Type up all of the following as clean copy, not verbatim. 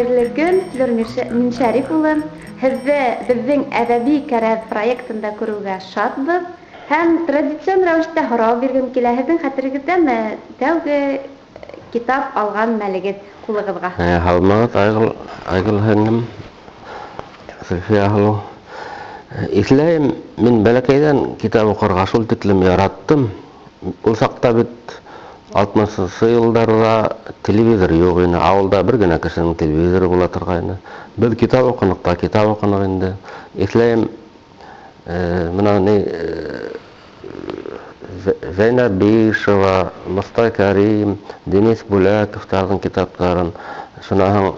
Хәйерле көн, Флүр Миншәриф улы. Һеҙҙе беҙҙең әҙәби кәрәҙ проектында күреүгә шатбыҙ. Һәм традицион рәүештә һорау биргем килә. Һеҙҙең хәтерегеҙҙәме тәүге китап алған мәлегеҙ ҡулығыҙға? Һаумыһығыҙ, Айгөл, Айгөл һеңлем, София һылыу. Иҫләйем, мин бәләкәйҙән китап уҡырға шул тиклем яраттым. Ул саҡта бит 60-нсы йылдарҙа телевизор юҡ ине. Ауылда бер генә кешенең телевизоры була торғайны. Беҙ китап уҡыныҡ та, китап уҡыныҡ инде. Иҫләйем, бына ни, Зәйнәб Бишева, Мостай Кәрим, Денис Бүләковтарҙың китаптарын. Шунан һуң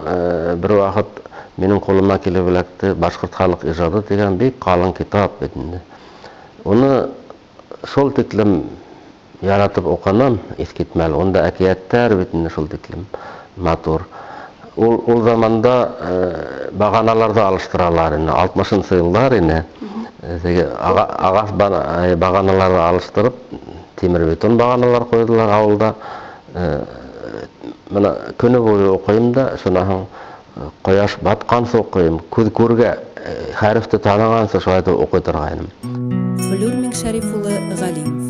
бер ваҡыт минең ҡулыма килеп эләкте «Башҡорт халыҡ ижады» тигән бик ҡалын китап бит инде. Уны шул тиклем яратып уҡыным, иҫ китмәле. Унда әкиәттәр бит инде шул тиклем матур. Ул заманда бағаналарҙы алыштыралар ине, 60-нсы йылдар ине. Теге ағас бағаналарҙы алыштырып, тимер бетон бағаналар ҡуйҙылар ауылда. Бына көнө буйы уҡыйым да, шунан һуң ҡояш батҡансы уҡыйым, күҙ күргә, хәрефте танығансы шулай итеп уҡый торғайным. Флүр Миңшәриф улы Ғәлимов,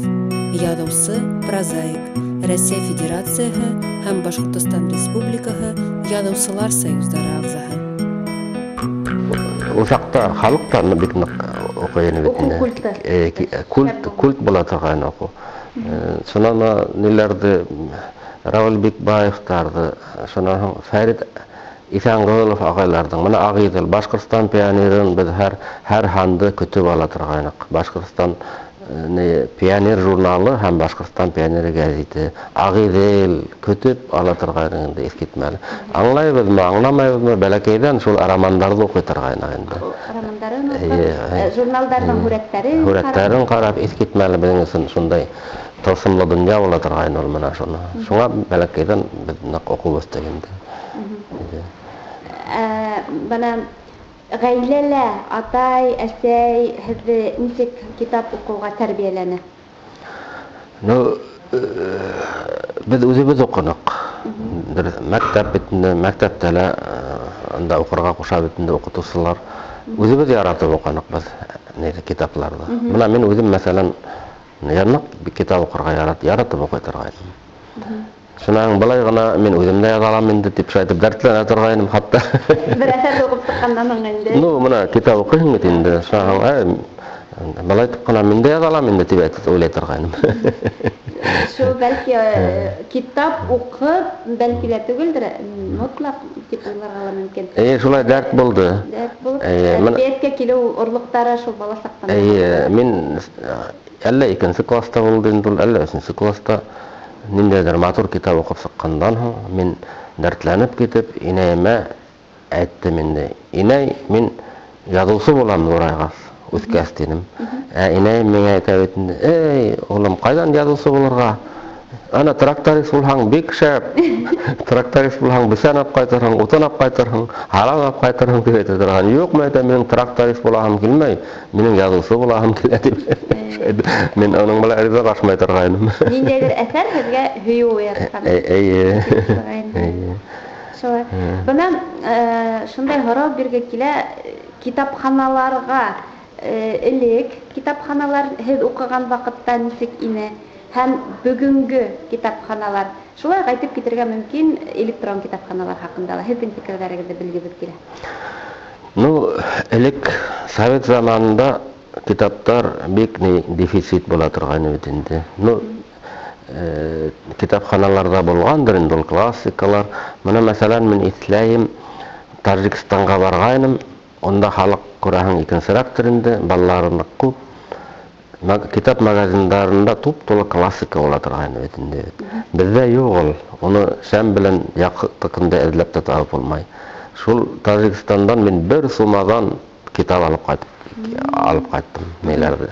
яҙыусы, прозаик, Рәсәй Федерацияһы һәм Башҡортостан Республикаһы Яҙыусылар союздары ағзаһы. Ул саҡта халыҡ та бик ныҡ уҡый ине бит Уҡыу инде. культы. Культ була торғайны уҡыу. Шунан ниләрҙе, Рауил Бикбаевтарҙы, шунан һуң Фәрит Иҫәнғолов ағайларҙың, бына Ағиҙел, Башҡортостан пионерын беҙ һәр һанды көтөп ала торғайныҡ. Башҡортостан пионер журналы һәм Башҡортостан пионеры гәзите, Ағиҙел көтөп ала торғайныҡ инде, иҫ китмәле. Аңлайбыҙмы, аңламайбыҙмы, бәләкәйҙән шул романдарҙы уҡый торғайныҡ инде. Романдарын уҡып, журналдарҙың һүрәттәрен Һүрәттәрен ҡарап, иҫ китмәле, беҙҙең өсөн шундай тылсымлы донъя була торғайны ул менән шуны. Шуңа бәләкәйҙән беҙ ныҡ уҡып үҫтек инде. Бына ғаиләлә атай, әсәй һеҙҙе нисек китап уҡыуға тәрбиәләне? Беҙ үҙебеҙ уҡыныҡ. Мәктәп бит инде, мәктәптә лә, анда уҡырға ҡуша бит инде уҡытыусылар. Үҙебеҙ яратып уҡыныҡ беҙ китапларҙы. Бына мин үҙем, мәҫәлән, ныҡ китап уҡырға яратып уҡый торғайным. Шунан былай ғына мин үҙем дә яҙа алам инде тип шулай итеп дәртләнә торғайным хатта. Бер әҫәр уҡып сыҡҡандан һуң инде. Бына китап уҡыйһың бит инде. Шунан һуң, былай итеп ҡына мин дә яҙа алам инде тип әйтеп уйлай торғайным. Шул бәлки, китап уҡып, бәлки лә түгелдер, мотлаҡ тип уйларға ла мөмкин. Эйе, шулай дәрт булды. Дәрт булып, Эйе, мына әҙәбиәткә килеү орлоҡтары шул бала саҡтан. Эйе, мин әллә икенсе класста булды инде ул, әллә өсөнсө класста ниндәйҙер матур китап уҡып сыҡҡандан һуң мин дәртләнеп китеп инәйемә әйттем инде. Инәй, мин яҙыусы булам ҙурайғас, үҫкәс тинем. Ә инәйем миңә әйтә бит инде: "Эй, улым, ҡайҙан яҙыусы булырға? Ана тракторист булһаң бик шәп. Тракторист булһаң бесән алып ҡайтырһың, утын алып ҡайтырһың, һалам алып ҡайтырһың" тип әйтә торған. Юҡ, мин әйтәм, минең тракторист булаһым килмәй, минең яҙыусы булаһым килә тип. Мин уның менән ризалашмай торғайным. Ниндәйҙер әҫәр һеҙгә һөйөү уятҡан. Эйе. Эйе. Шулай. Бына, шундай һорау биргә килә, китапханаларға, элек китапханалар һеҙ уҡыған ваҡытта нисек ине һәм бөгөнгө китапханалар? Шулай уҡ әйтеп китергә мөмкин электрон китапханалар хаҡында ла. Һеҙҙең фекерҙәрегеҙҙе белгегеҙ килә. Элек совет заманында китаптар бик дефицит була торғайны бит инде. Китапханаларҙа булғандыр инде ул классикалар. Бына, мәҫәлән, мин иҫләйем, Тажикстанға барғайным, унда халыҡ күрәһең икенсерәктер инде, балалары ныҡ күп. Китап магазиндарында туп-тулы классика була торғайны бит инде. Беҙҙә юҡ ул, уны шәм белән яҡты көндә эҙләп тә табып булмай. Шул Тажикстандан мин бер сумаҙан китап алып ҡайттым. Неләрҙе,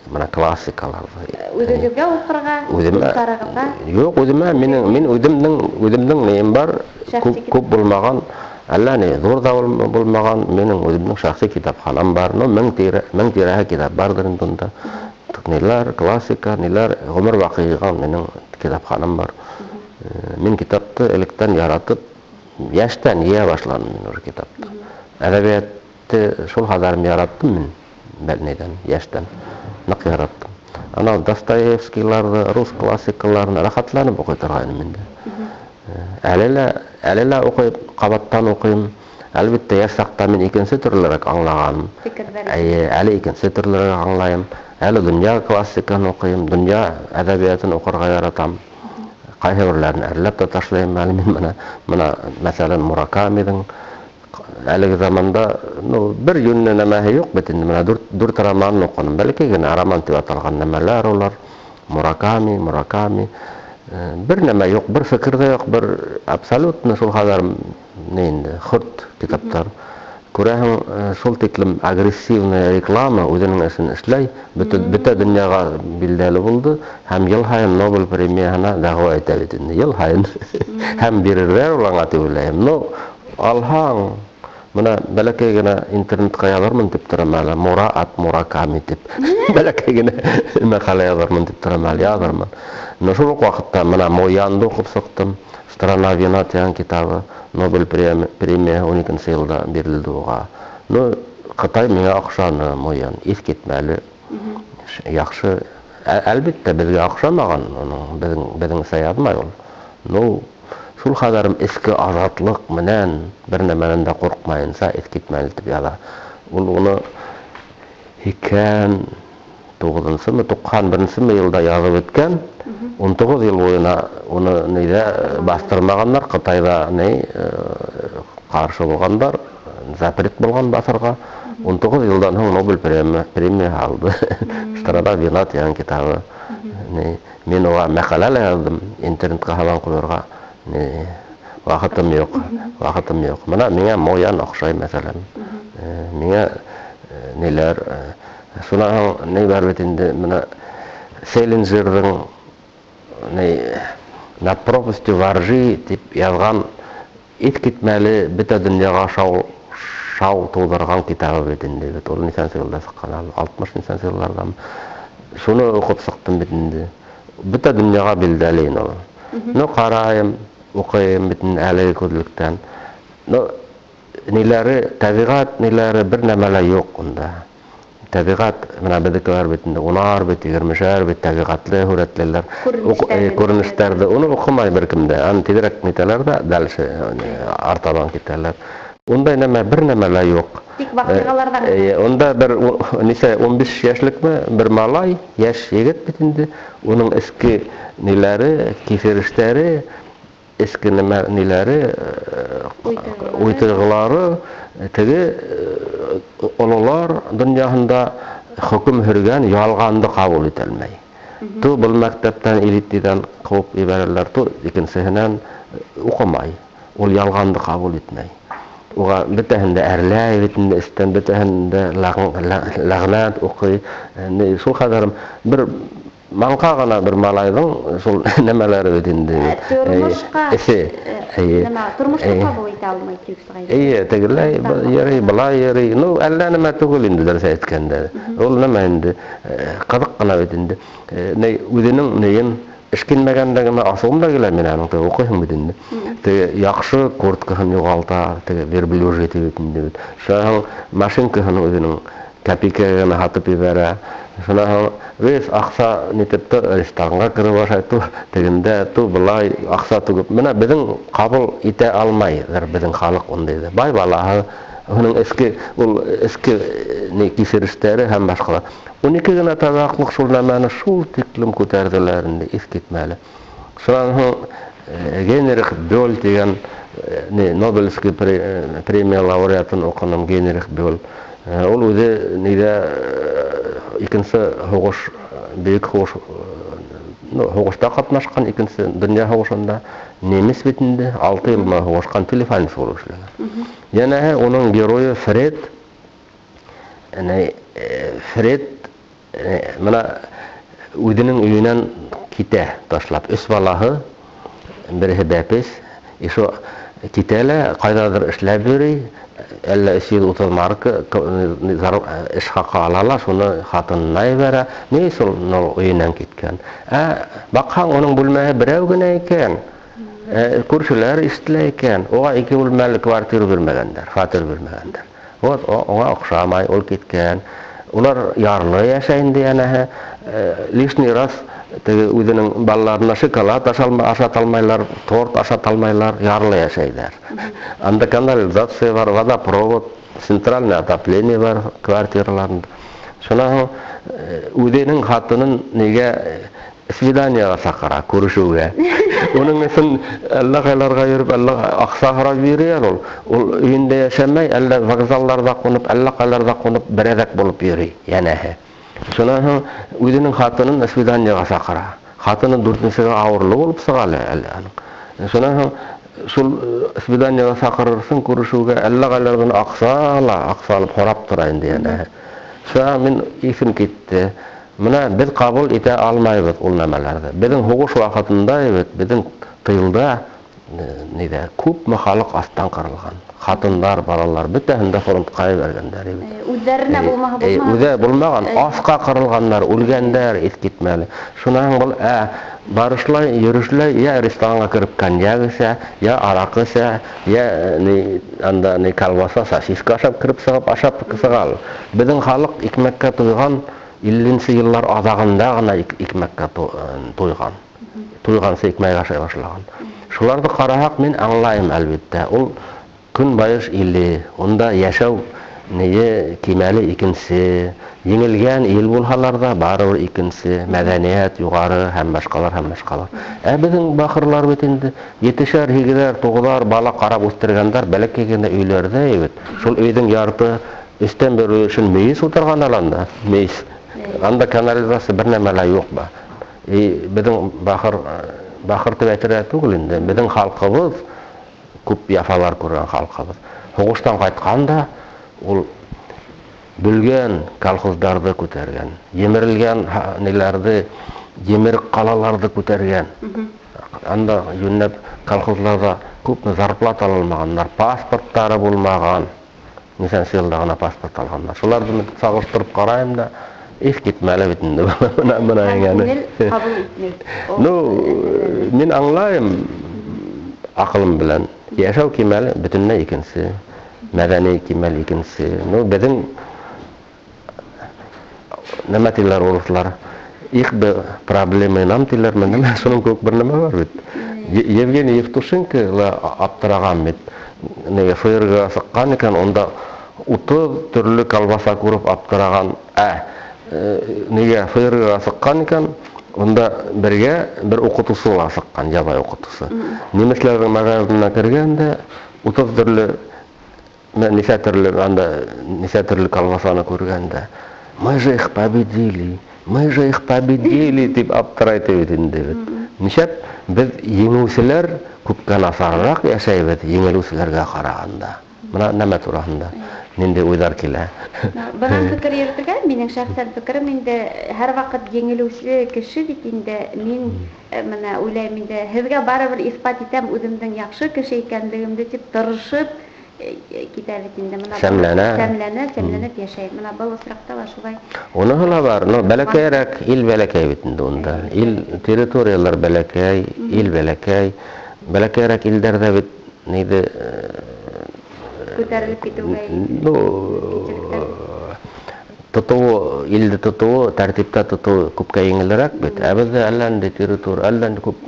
бына классикаларҙы. Үҙегеҙгә уҡырға, Үҙемә дуҫтарығыҙға? Юҡ, үҙемә, мин үҙемдең нейем бар, Шәхси китап. күп булмаған, әллә ни ҙур ҙа булмаған, минең үҙемдең шәхси китапханам бар. Мең тирәһе китап барҙыр инде унда. Ниләр, классика, ниләр, ғүмер баҡый йыйған минең китапханам бар. Мин китапты электән яратып, Йәштән йыя башланым мин уже китапты. Әҙәбиәтте шул хәҙәрем яраттым мин, бәлнейҙән, йәштән. Ныҡ яраттым. Анау Достоевскийларҙы, рус классикаларын рәхәтләнеп уҡый торғайным инде. Әле лә уҡыйым, ҡабаттан уҡыйым. Әлбиттә, йәш саҡта мин икенсе төрлөрәк аңлағаным. Эйе, әле икенсе төрлөрәк аңлайым. Әле донъя классикаһын уҡыйым, донъя әҙәбиәтен уҡырға яратам. Ҡайһы берләрен әрләп тә ташлайым әле мин бына. Бына, мәҫәлән, Муракамиҙың әлеге заманда, ну, бер йүнле нәмәһе юҡ бит инде. Бына дүрт романын уҡыным. Бәләкәй генә роман тип аталған нәмәләр улар. Мураками, Мураками. Бер нәмә юҡ, бер фекер ҙә юҡ, бер абсолютно шул хәҙәр ни инде, хөрт китаптар. Күрәһең, шул тиклем агрессивная реклама үҙенең эшен эшләй, бөтә донъяға билдәле булды һәм йыл һайын Нобель премияһына дәғүә итә бит инде, йыл һайын. Һәм бирерҙәр ул аңа тип уйлайым. Ну, алһаң, бына бәләкәй генә интернетҡа яҙырмын тип торам әле, Мура ат Мураками тип. Бәләкәй генә мәҡәлә яҙырмын тип торам әле, яҙырмын. Но шул уҡ ваҡытта бына Моянды уҡып сыҡтым. Страна вина тигән китабы Нобель премияһы 12-нсе йылда бирелде уға. Ну, Ҡытай миңә оҡшаны, Моян, иҫ китмәле. Яҡшы. Әлбиттә, беҙгә оҡшамаған, уның беҙҙеңсә яҙмай ул. Ну, шул хәҙәрем эске азатлыҡ менән бер нәмәнән дә ҡурҡмайынса иҫ китмәле тип яҙа. Ул уны һикһән туғыҙынсымы, туҡһан беренсеме йылда яҙып үткән. 19 йыл буйына уны ниҙә баҫтырмағандар, Ҡытайҙа ни ҡаршы булғандар, запрет булған баҫырға. 19 йылдан һуң Нобель премия алды. Страна вина тигән китабы. Ни, мин уға мәҡәлә лә яҙҙым, интернетҡа һалан ҡуйырға. Ни, ваҡытым юҡ, ваҡытым юҡ. Бына миңә Моян оҡшай, мәҫәлән. Миңә ниләр, шунан һуң ни бар бит инде, бына Селинджерҙың ни Над пропастью во ржи тип яҙған иҫ китмәле бөтә донъяға шау тыуҙырған китабы бит инде. Бит ул нисәнсе йылда сыҡҡан, алтмыш нисәнсе йылдарҙан. Шуны уҡып сыҡтым бит инде. Бөтә донъяға билдәле ине ул. Ну, ҡарайым, уҡыйым бит инде әлеге күҙлектән. Ну, ниләре, тәбиғәт ниләре бер нәмә лә юҡ унда. Тәбиғәт, бына беҙҙекеләр бит инде, унар бит, егермешәр бит, тәбиғәтле һүрәтлеләр. Күренештәрҙе. Уны уҡымай бер кем дә. Аны тиҙерәк нитәләр ҙә, дальше, артабан китәләр. Ундай нәмә, бер нәмә лә юҡ. Тик ваҡиғаларҙан. Унда бер, нисә, 15 йәшлекме, бер малай, йәш егет бит инде, уның эске ниләре, кисерештәре, эске нәмә ниләре, уй-тойғолары, теге ололар донъяһында хөкөм һөргән ялғанды ҡабул итә алмай. Ту был мәктәптән элитиҙән ҡыуып ебәрәләр, ту икенсеһенән уҡымай. Ул ялғанды ҡабул итмәй. Уға бөтәһен дә әрләй бит инде, эстән бөтәһен дә ләғнәт уҡый. Шул хәҙәрем бер маңҡа ғына бер малайҙың шул нәмәләре бит инде. Тормошҡа, Эсе, эйе. нәмә, тормошҡа Эйе. ҡабул итә алмай килеп сыға инде. Эйе, тегеләй йөрөй, былай йөрөй. Ну, әллә нәмә түгел инде, дөрөҫ әйткәндә. Ул нәмә инде, ҡыҙыҡ ҡына бит инде. Ни, үҙенең нейен эшкинмәгәндә генә асыуым да килә мин аның, теге уҡыйһың бит инде. Теге яҡшы курткаһын юғалта, теге верблюжий тип бит инде бит. Шунан һуң машинкаһын үҙенең копейкаға генә һатып ебәрә. Шунан һуң весь аҡса нитеп тә ресторанға кереп ашай, ту тегендә, ту былай аҡса түгеп. Бына беҙҙең ҡабул итә алмайҙыр беҙҙең халыҡ ундайҙы. Бай балаһы, уның эске, ул эске ни кисерештәре һәм башҡалар. 12 генә табаҡлыҡ шул нәмәне шул тиклем күтәрҙеләр инде, иҫ китмәле. Шунан һуң Генрих Бёль тигән ни, Нобелевский премия лауреатын уҡыным, Генрих Бёль. Ул үҙе ниҙә икенсе һуғыш, бөйөк һуғыш, ну, һуғышта ҡатнашҡан, икенсе донъя һуғышында немец бит инде, 6 йыл менән һуғышҡан, телефонist булып эшләгән. Йәнәһе уның геройы Фред, ни Фред бына үҙенең өйөнән китә ташлап, өс балаһы, береһе бәпес, и шо китә лә ҡайҙалыр эшләп йөрөй, әллә өс йөҙ утыҙ марка эш хаҡы ала ла, шуны хатынына ебәрә. Ни шул, ну, өйөнән киткән. Ә баҡһаң, уның бүлмәһе берәү генә икән. Күршеләр ишетелә икән, уға 2 бүлмәле квартира бирмәгәндәр, фатир бирмәгәндәр. Вот уға оҡшамай, ул киткән. Улар ярлы йәшәй инде йәнәһе. Лишний раз теге үҙенең балаларына шоколад ашата алмайлар, торт ашата алмайлар, ярлы йәшәйҙәр. Анда канализация бар, водопровод, центральное отопление бар квартираларында. Шунан һуң үҙенең хатынын нигә свиданиеға саҡыра, күрешеүгә. Уның өсөн әллә ҡайларға йөрөп, әллә аҡса һорап йөрөй ул. Ул өйөндә йәшәмәй, әллә вокзалларҙа ҡунып, әллә ҡайларҙа ҡунып, берәҙәк булып йөрөй, йәнәһе. Шунан һуң үҙенең хатынын свиданиеға саҡыра. Хатыны дүртенсегә ауырлы булып сыға әле аның. Шунан һуң шул свиданиеға саҡырырһың, күрешеүгә әллә ҡайларҙан аҡса ала, аҡса алып һорап тора инде йәнәһе. Шуға мин иҫем китте. Мына беҙ ҡабул итә алмайбыҙ ул нәмәләрҙе. Беҙҙең һуғыш ваҡытында бит, беҙҙең тылда ниҙә күпме халыҡ астан ҡырылған. Ҡатындар, балалар бөтәһен дә фронтҡа ебәргәндәр бит. Үҙҙәренә булмаһа булмаған. Үҙе булмаған, асҡа ҡырылғандар, үлгәндәр, иҫ китмәле. Шунан һуң был, барышлай, йөрөшләй, я ресторанға кереп коньяк эсә, я араҡы эсә, я ни, анда ни колбаса, сосиска ашап кереп сығып, ашап сыға. Беҙҙең халыҡ икмәккә туйған илленсе йыллар аҙағында ғына икмәккә туйған. Туйғансы икмәк ашай башлаған. Шуларҙы ҡараһаҡ, мин аңлайым, әлбиттә. Ул көнбайыш иле, унда йәшәү нее кимәле икенсе, еңелгән ил булһалар ҙа барыбер икенсе, мәҙәниәт юғары һәм башҡалар, һәм башҡалар. Ә беҙҙең бахырлар бит инде етешәр, һигеҙәр, туғыҙар бала ҡарап үҫтергәндәр, бәләкәй генә өйләрҙә бит. Шул өйҙөң ярты өҫтән бер өлөшөн мейес ултырған әле анда, мейес. Анда канализация бер нәмә лә юҡ ба. И беҙҙең бахыр тип әйтергә түгел инде, беҙҙең халҡыбыҙ күп яфалар күргән халҡыбыҙ. Һуғыштан ҡайтҡанда ул бөлгән колхоздарҙы күтәргән, емерелгән ниләрҙе, емерек ҡалаларҙы күтәргән. Анда йүнләп колхозларҙа күпме зарплата алмағандар, паспорттары булмаған. Нисәнсе йылда ғына паспорт алғандар. Шуларҙы мин сағыштырып ҡарайым да, иҫ китмәле бит инде. Бына еңгәне. Күңел ҡабул итмәй. Мин аңлайым аҡылым белән. Йәшәү кимәле бөтөнләй икенсе, мәҙәни кимәл икенсе. Беҙҙең нәмә тиләр урыҫлар? Их бы проблемы нам тиләр, нәмә шуның кеүек бер нәмә бар бит. Евгений Евтушенко ла аптыраған бит. Нигә ФРГ сыҡҡан икән, унда 30 төрлө колбаса күреп аптыраған. Нигә ФРГ сыҡҡан икән, унда бергә бер уҡытыусы ла сыҡҡан, ябай уҡытыусы. Немецләрҙең магазинына кергәндә 30 төрлө, нисә төрлө, анда нисә төрлө колбасаны күргәндә, мы же их победили, мы же их победили тип аптырай бит инде бит. Нишләп беҙ еңеүселәр күпкә насарыраҡ йәшәйбеҙ еңелеүселәргә ҡарағанда? Бына нәмә тураһында ниндәй уйҙар килә? Бынан фекер йөрөтөргә, минең шәхсән фекерем инде һәр ваҡыт еңелеүсе кеше бит инде. Мин бына уйлайым инде, һеҙгә барыбер иҫбат итәм үҙемдең яҡшы кеше икәнлегемде тип тырышып китә бит инде. Бына Сәмләнә. Сәмләнә, сәмләнеп йәшәй. Бына был осраҡта ла шулай. Уныһы ла бар. Но бәләкәйерәк, ил бәләкәй бит инде унда. Ил территориялар бәләкәй, ил бәләкәй. Бәләкәйерәк илдәрҙә бит ниҙе күтәрелеп китеүгә тотоуы, илде тотоуы, тәртиптә тотоуы күпкә еңелерәк бит. Ә беҙҙә әллә ниндәй территория, әллә ниндәй күп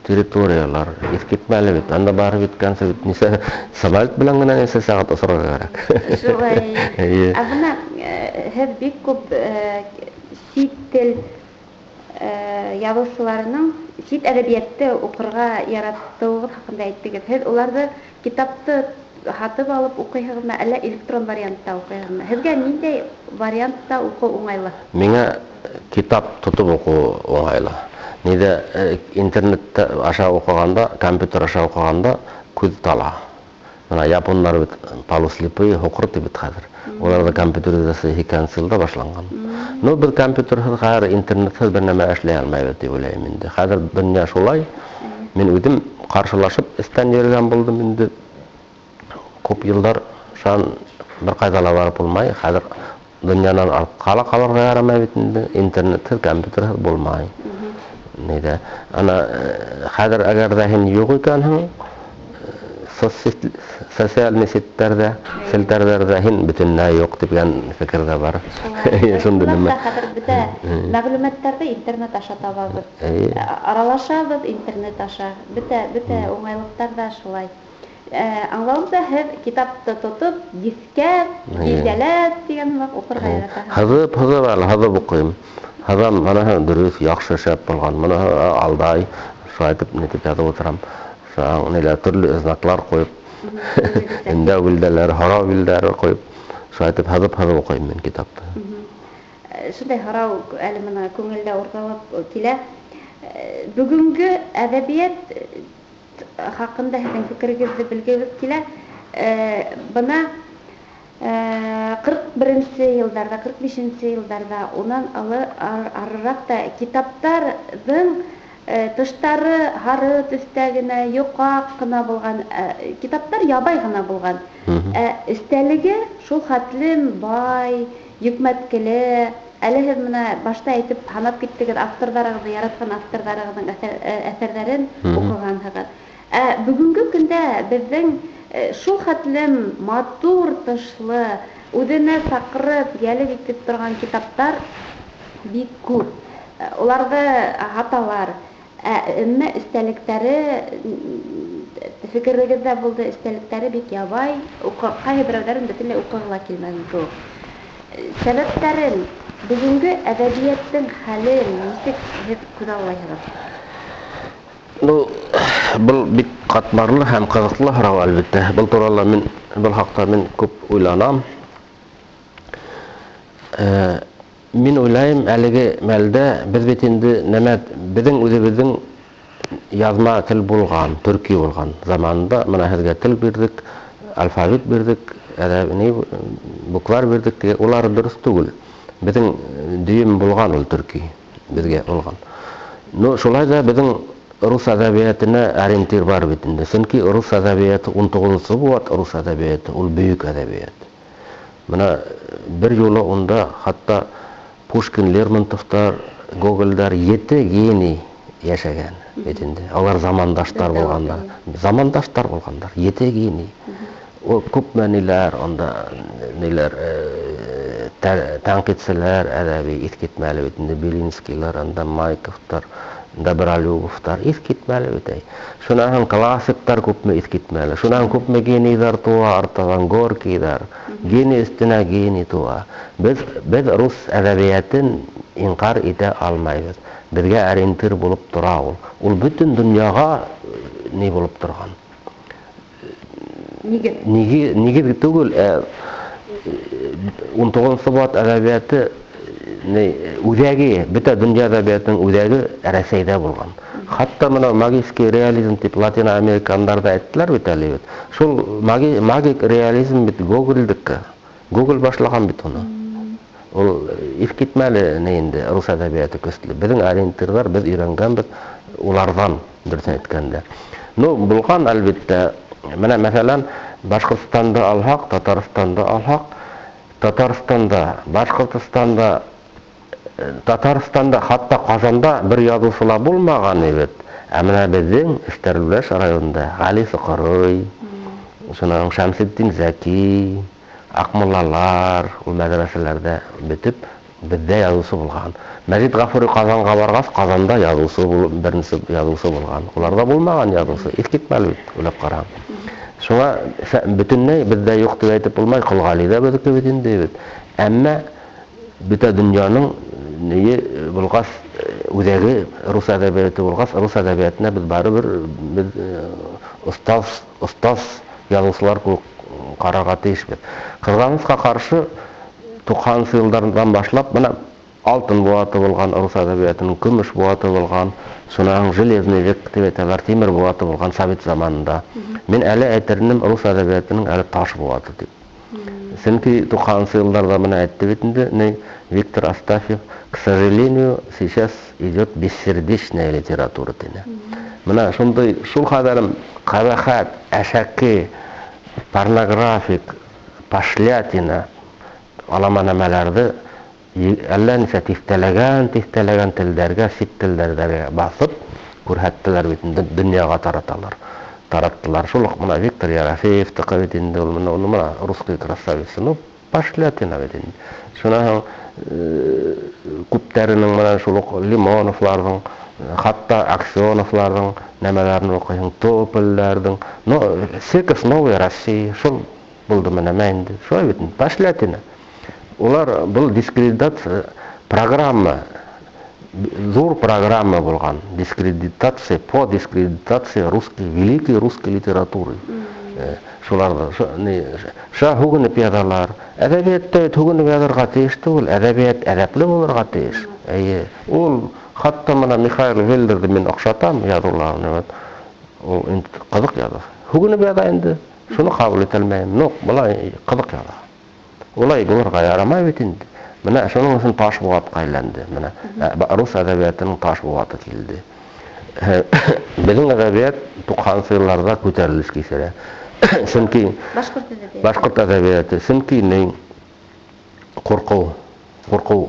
территориялар иҫ китмәле бит. Анда барып еткәнсе бит нисә самолет белән генә нисә сәғәт осорға кәрәк. Шулай. Эйе. Ә бына һеҙ бик күп сит тел яҙыусыларының сит әҙәбиәтте уҡырға яратыуығыҙ хаҡында әйттегеҙ. Һеҙ уларҙы китапты һатып алып уҡыйһығыҙмы, әллә электрон вариантта уҡыйһығыҙмы? Һеҙгә ниндәй вариантта уҡыу уңайлы? Миңә китап тотоп уҡыу уңайлы. Ниҙә интернетта аша уҡығанда, компьютер аша уҡығанда күҙ тала. Бына япондар бит полуслепые, һуҡыр тип бит хәҙер. Уларҙа компьютеризация һикәнсе йылда башланған. Беҙ компьютерһыҙ хәҙер интернетһыҙ бер нәмә эшләй алмайбыҙ тип уйлайым инде. Хәҙер донъя шулай. Мин үҙем ҡаршылашып эстән йөрөгән булдым инде. Күп йылдар шунан бер ҡайҙа ла барып булмай. Хәҙер донъянан артҡа ла ҡалырға ярамай бит инде. Интернетһыҙ, компьютерһыҙ булмай. Нейҙә. Ана хәҙер әгәр ҙә һин юҡ икәнһең, социальный сеттәрҙә, селтәрҙәрҙә һин бөтөнләй юҡ тигән фекер ҙә бар. Шундай нәмә. Хәҙер бөтә мәғлүмәттәрҙе интернет аша табабыҙ. Аралашабыҙ интернет аша. Бөтә уңайлыҡтар ҙа шулай. Аңлауымса, һеҙ китапты тотоп, еҫкәп, билдәләп тигән һымаҡ уҡырға яратаһығыҙ. Һыҙып әле, һыҙып уҡыйым. Һыҙам, мыныһы дөрөҫ, яҡшы, шәп булған, мыныһы алдай, шулай итеп нитеп яҙып ултырам. Шуға ниләр төрлө знаклар ҡуйып, өндәү билдәләре, һорау билдәләре ҡуйып, шулай итеп һыҙып уҡыйым мин китапты. Шундай һорау әле мына күңелдә урғылып килә. Бөгөнгө әҙәбиәт хаҡында һеҙҙең фекерегеҙҙе белгегеҙ килә. Бына 41-нсе йылдарҙа, 45-нсе йылдарҙа, унан арыраҡ та китаптарҙың тыштары һары төҫтә генә, йоҡаҡ ҡына булған, китаптар ябай ғына булған. Ә эстәлеге шул хәтлем бай, йөкмәткеле. Әле һеҙ мына башта әйтеп һанап киттегеҙ, авторҙарығыҙҙы, яратҡан авторҙарығыҙҙың әҫәрҙәрен уҡығанһығыҙ. Ә бөгөнгө көндә беҙҙең шул хәтлем матур тышлы, үҙенә саҡырып, йәлеп итеп торған китаптар бик күп. Уларҙы һаталар. Әммә эстәлектәре, фекерегеҙҙә булды, эстәлектәре бик ябай, ҡайһы берәүҙәрен бөтөнләй уҡығы ла килмәгән кеүек. Сәбәптәрен, бөгөнгө әҙәбиәттең хәлен нисек һеҙ күҙаллайһығыҙ? Ну, был бик ҡатмарлы һәм ҡыҙыҡлы һорау, әлбиттә. Был турала мин, был хаҡта мин күп уйланам. Мин уйлайым, әлеге мәлдә беҙ бит инде нәмә, беҙҙең үҙебеҙҙең яҙма тел булған, төрки булған заманында мына һеҙгә тел бирҙек, алфавит бирҙек, әҙәби буквар бирҙек, улар дөрөҫ түгел. Беҙҙең дөйөм булған ул төрки, беҙгә булған. Ну, шулай ҙа беҙҙең рус әҙәбиәтенә ориентир бар бит инде. Сөнки рус әҙәбиәте 19-нсы быуат рус әҙәбиәте, ул бөйөк әҙәбиәт. Мына бер юлы унда хатта Пушкин, Лермонтовтар, Гогольдар 7 гений йәшәгән бит инде. Алар замандаштар булғандар. Замандаштар булғандар, 7 гений. Ул күпме ниләр, унда ниләр, тәнҡитселәр әҙәби иҫ китмәле бит инде, Белинскийлар, анда Майковтар, Добролюбовтар иҫ китмәле бит. Шунан һуң классиктар күпме иҫ китмәле. Шунан күпме генийҙар тыуа, артабан Горькийҙар. Гений өҫтөнә гений тыуа. Беҙ рус әҙәбиәтен инҡар итә алмайбыҙ. Беҙгә ориентир булып тора ул. Ул бөтөн донъяға ни булып торған? Нигеҙ. Нигеҙ түгел, 19-нсы быуат әҙәбиәте үҙәге, бөтә донъя әҙәбиәтенең үҙәге Рәсәйҙә булған. Хатта мына магический реализм тип Латин Американдар ҙа әйттеләр бит әле бит. Шул магик реализм бит Гогольдеке. Гоголь башлаған бит уны. Ул иҫ китмәле ни инде рус әҙәбиәте көслө. Беҙҙең ориентирҙар, беҙ өйрәнгәнбеҙ уларҙан, дөрөҫөн әйткәндә. Ну, булған әлбиттә. Мына мәҫәлән, Башҡортостанды алһаҡ, Татарстанды алһаҡ, Татарстанда, Башҡортостанда, Татарстанда, хатта Ҡазанда бер яҙыусы ла булмаған бит. Ә мына беҙҙең Эстәрлебаш районында Ғәли Соҡорой, шунан Шәмсетдин Зәки, Аҡмуллалар ул мәҙрәсәләрҙә бөтөп беҙҙә яҙыусы булған. Мәжит Ғафури Ҡазанға барғас, Ҡазанда яҙыусы булып, беренсе яҙыусы булған. Уларҙа булмаған яҙыусы, иҫ китмәле бит, уйлап ҡараһаң. Шуңа бөтөнләй беҙҙә юҡ тип әйтеп булмай, Ҡол Ғәли ҙә беҙҙеке бит инде бит. Әммә бөтә донъяның нейе булғас, үҙәге рус әҙәбиәте булғас, рус әҙәбиәтенә беҙ барыбер беҙ остаз яҙыусылар кеүек ҡарарға тейешбеҙ. Ҡыҙғанысҡа ҡаршы, туҡһанынсы йылдарҙан башлап мына алтын быуаты булған рус әҙәбиәтенең, көмөш быуаты булған, шунан железный век тип әйтәләр, тимер быуаты булған совет заманында. Мин әле әйтер инем, рус әҙәбиәтенең әле таш быуаты тип. Сөнки туҡһанынсы йылдарҙа мына әйтте бит инде, ни Виктор Астафьев, к сожалению, сейчас идет бессердечная литература тине. Мына шундай шул хәҙәрем ҡәбәхәт, әшәке, порнографик, пошлятина алама нәмәләрҙе Әллә нисә тиҫтәләгән, тиҫтәләгән телдәргә, сит телдәргә баҫып күрһәттеләр бит инде, донъяға тараталар. Тараттылар. Шул уҡ мына Виктор Ерофеевтыҡы бит инде ул, мына уны мына русский красавица, ну, пошлятина бит инде. Шунан һуң күптәренең мына шул уҡ Лимоновларҙың, хатта Аксеновларҙың нәмәләрен уҡыйһың, Тополләрҙең. Но Секов новой России, шул булды мына нәмә инде. Шулай бит инде, пошлятина. Улар был дискредитация программа, ҙур программа булған, дискредитация, по дискредитации русской, великой русской литературы. Шуларҙы, ша һүгенеп яҙалар. Әҙәбиәттә бит һүгенеп яҙырға тейеш түгел, әҙәбиәт әҙәпле булырға тейеш. Эйе, ул хатта мына Михаил Вельдерҙе мин оҡшатам яҙыуларын, вот. Ул инде ҡыҙыҡ яҙа. Һүгенеп яҙа инде, шуны ҡабул итә алмайым. Ну, былай ҡыҙыҡ яҙа. Улай булырға ярамай бит инде. Мына шуның өсөн таш быуатҡа әйләнде. Мына рус әҙәбиәтенең таш быуаты килде. Беҙҙең әҙәбиәт туҡһансы йылларҙа күтәрелеш кисерә. Сөнки башҡорт әҙәбиәте. Башҡорт әҙәбиәте, сөнки ни ҡурҡыу, ҡурҡыу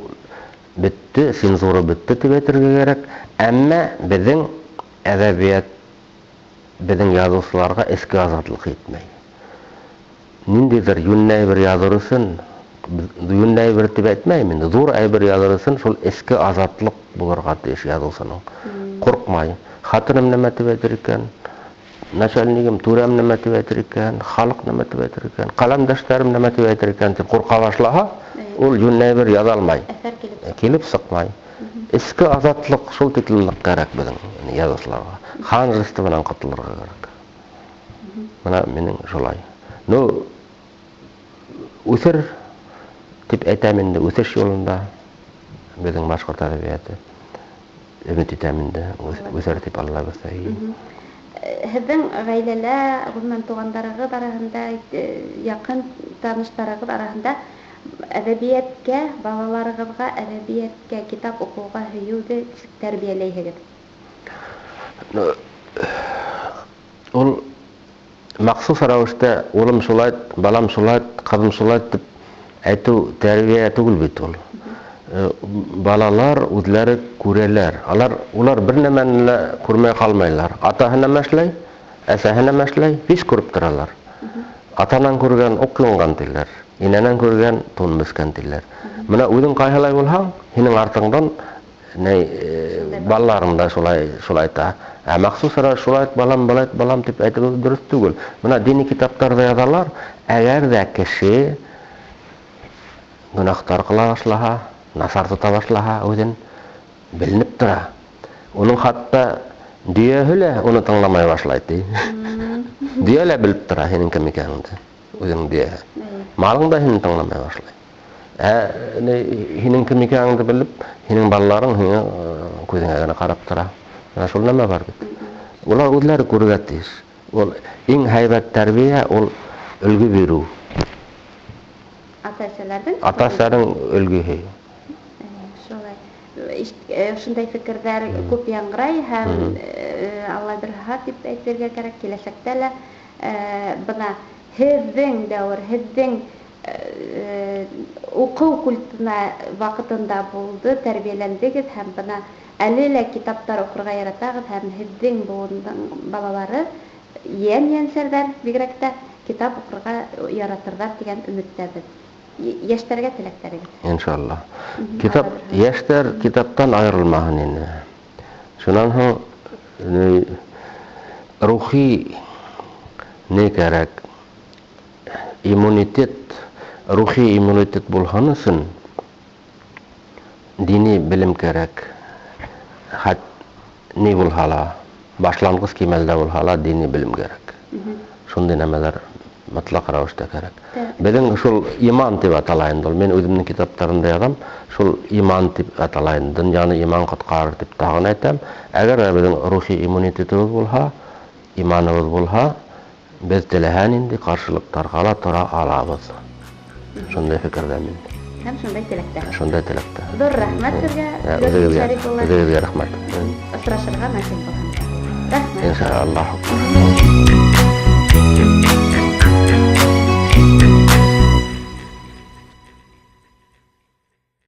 бөттө, цензура бөттө тип әйтергә кәрәк. Әммә беҙҙең әҙәбиәт, беҙҙең яҙыусыларға эске азатлыҡ етмәй. Ниндәйҙер йүнле әйбер яҙыр өсөн, йүнле әйбер тип әйтмәйем инде, ҙур әйбер яҙыр өсөн шул эске азатлыҡ булырға тейеш яҙыусының. Ҡурҡмай. Хатыным нәмә тип әйтер икән, начальнигым, түрәм нәмә тип әйтер икән, халыҡ нәмә тип әйтер икән, ҡәләмдәштәрем нәмә тип әйтер икән тип ҡурҡа башлаһа, ул йүнле әйбер яҙа алмай. Әҫәр килеп сыҡмай. Килеп сыҡмай. Эске азатлыҡ шул тиклем ныҡ кәрәк беҙҙең яҙыусыларға. Ханжествонан ҡотолорға кәрәк. Мына минең шулай. Ну, үҫер тип әйтәм инде, үҫеш юлында беҙҙең башҡорт әҙәбиәте. Өмөт итәм инде, үҫер тип Алла бирһә. Һеҙҙең ғаиләлә, ғөмүмән туғандарығыҙ араһында, яҡын таныштарығыҙ араһында әҙәбиәткә, балаларығыҙға әҙәбиәткә, китап уҡыуға һөйөүҙе нисек тәрбиәләйһегеҙ? Ул махсус рәүештә улым шулай, балам шулай, ҡыҙым шулай тип әйтеү тәрбиә түгел бит ул. Балалар үҙләре күрәләр. Улар бер нәмәне лә күрмәй ҡалмайлар. Атаһы нәмә эшләй, әсәһе нәмә эшләй, һис күреп торалар. Атанан күргән уҡ юнған тиләр, инәнән күргән тун бескән тиләр. Мына үҙең ҡайһылай булһаң, һинең артыңдан балаларың да шулай та. Ә махсус рәүештә шулай ит, балам, былай ит, балам тип әйтеү дөрөҫ түгел. Мына дини китаптарҙа яҙалар, әгәр ҙә кеше гөнаһтар ҡыла башлаһа, насар тота башлаһа, үҙен беленеп тора. Уның хатта дөйәһе лә уны тыңламай башлай, ти. Дөйә лә белеп тора һинең кем икәнеңде, үҙеңдең дөйәһе. Малың да һине тыңламай башлай. Һинең кем икәнеңде белеп, һинең балаларың һиңә күҙеңә генә ҡарап тора. Менә шул нәмә бар бит. Улар үҙләре күрергә тейеш. Ул иң һәйбәт тәрбиә, ул өлгө биреү. Ата-әсәләрҙең? Ата-әсәнең өлгөһө. Шулай. Шундай фекерҙәр күп яңғырай һәм, Алла бирһә тип әйтергә кәрәк, киләсәктә лә, бына һеҙҙең дәүер, һеҙҙең уҡыу культына ваҡытында булды, тәрбиәләндегеҙ һәм бына әле лә китаптар уҡырға яратағыҙ һәм һеҙҙең быуындың балалары йән-йәнсәрҙәр бигерәк тә китап уҡырға яратырҙар тигән өмөттәбеҙ. Йәштәргә теләктәрегеҙ. Иншалла. Йәштәр китаптан айырылмаһын инде. Шунан һуң, рухи ни кәрәк? Иммунитет, рухи иммунитет булһын өсөн дини белем кәрәк. Хат ни булһа ла, башланғыс кимәлдә булһа ла дини белем кәрәк. Шундай нәмәләр мотлаҡ рәүештә кәрәк. Беҙҙең шул иман тип атала инде ул. Мин үҙемдең китаптарымда яҙам, шул иман тип атала инде. Донъяны иман ҡотҡарыр тип тағын әйтәм. Әгәр ҙә беҙҙең рухи иммунитетыбыҙ булһа, иманыбыҙ булһа, беҙ теләһә ниндәй ҡаршылыҡтарға ла тора алабыҙ. Шундай фекерҙә мин. Һәм шундай теләктә. Шундай теләктә. Ҙур рәхмәт һеҙгә. Ҙур рәхмәт. Үҙегеҙгә рәхмәт. Осрашырға насип булһын. Рәхмәт. Иншаллаһ.